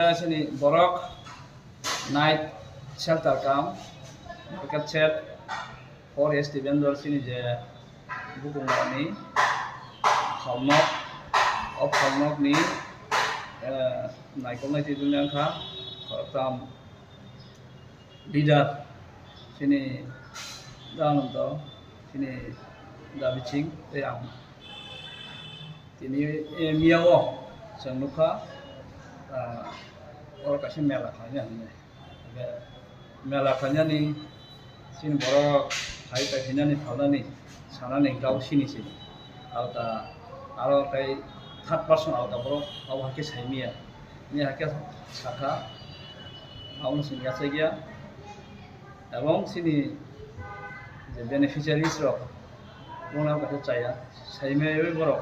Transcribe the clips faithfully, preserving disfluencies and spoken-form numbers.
Chini borok night shelter kam, market shed, four S T vendor chini je bukung ni phalnok, o phalnok ni, eh, naikol nai twi wngkha, khoroktham leader chini da Ananto, chini da Biching tei ang. Tini, eh, miyao chwng nukha, ah, oro kaisa mela khlaina hinwi. Mela khlainani chini borok hai pai phinani phalnani sanani hwnkha o sini se. Alka aro tei third person alka borok abo hakhe saimaya. Ni hakhe sakha abono chwng yachakya. Ebong chini je beneficiaries rok bono kaisa chaya saimaya borok.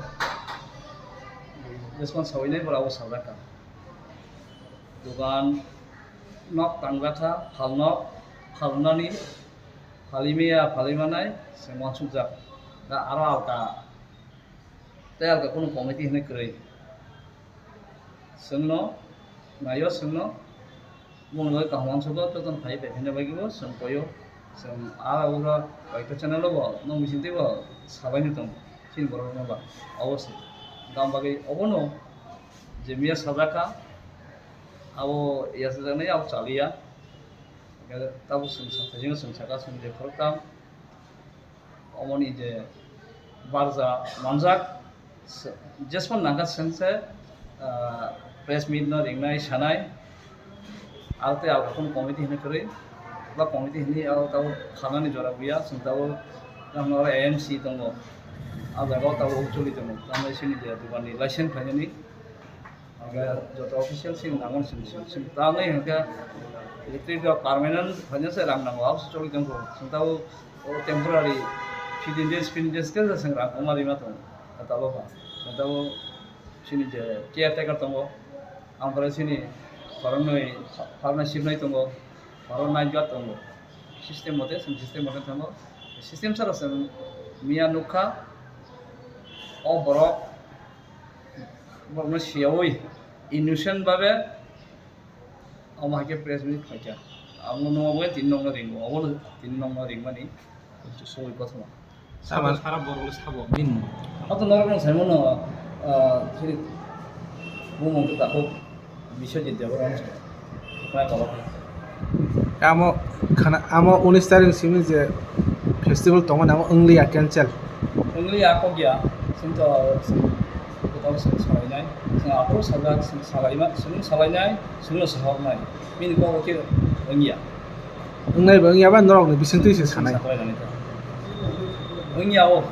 Jeskon sawinai borok abo sajak kha. Dogan nok tangjak kha, phalnok, phalnani, phalimaya, phalimanai, se uansukjak. Da aro alka, tei alka kunu committee hinwi kwrwi. Chwngno, naio chwngno, bumung bai kaham uansukgo, jotono phai bai hwnwi bagwi bo chwng koio. Chwng a ura kaisa channel o bo, nong bisingtwi bo sabaino tongo, chini borok rokno ba, obo se. Gam bagwi obono, je miya sajak kha, abo yachajaknai abo chaliya. Hingke tabuk chwng sakha, chwng sakha, chwng je khoroktham, omoni je barja manjak, se-, jesmon nangkha chwng se, ah, press meet no ringnai sanai, aro tei alka kunu committee hinwi kwrwi, ba committee hinwi aro tabuk khanani jora buya, chwng tabuk, tabuk oro A M C tongo, ah jaga o tabuk choli tongo, tamni sini je dogan ni license khlainani. Hingke joto official sini nango sini sini sini. Tamni hingke electric rok permanent phaina se rang nango, abo se choli tongkho. Sini tabo o temporary fifteen days, fifteen days khe se rang tongma rima tongo. Tabo pha. Sini tabo sini je caretaker tongo. Ang pore sini khoroknwi partnership nai tongo. Khorok night guard tongo. System mote, sini system mote tongo. System sara se miya nukha. O borok Borokno siyawi innocent babe omo hai khe press meet khlaikha. Abono nungwi tini nokno ringo, obono tini nokno ringmani songwi kothoma. Sabo sara borok le sabo. Din. Ato norok nang saimano, ah, sini bumung khe takhuk Biswajit Debbarma. Amo khana, amo unis tarik simi je festival tongmani amo wngliya, cancel. Wngliya, kok ya, chwng to, chwng to, chwng salainai, chwng aphuru sajak, chwng salaima, chwng salainai, chwngno sahornai, bini kok khe wngya. Wngnai ba wngya ba norokni bisingtwi se sanai. Salainani to. Wngya o,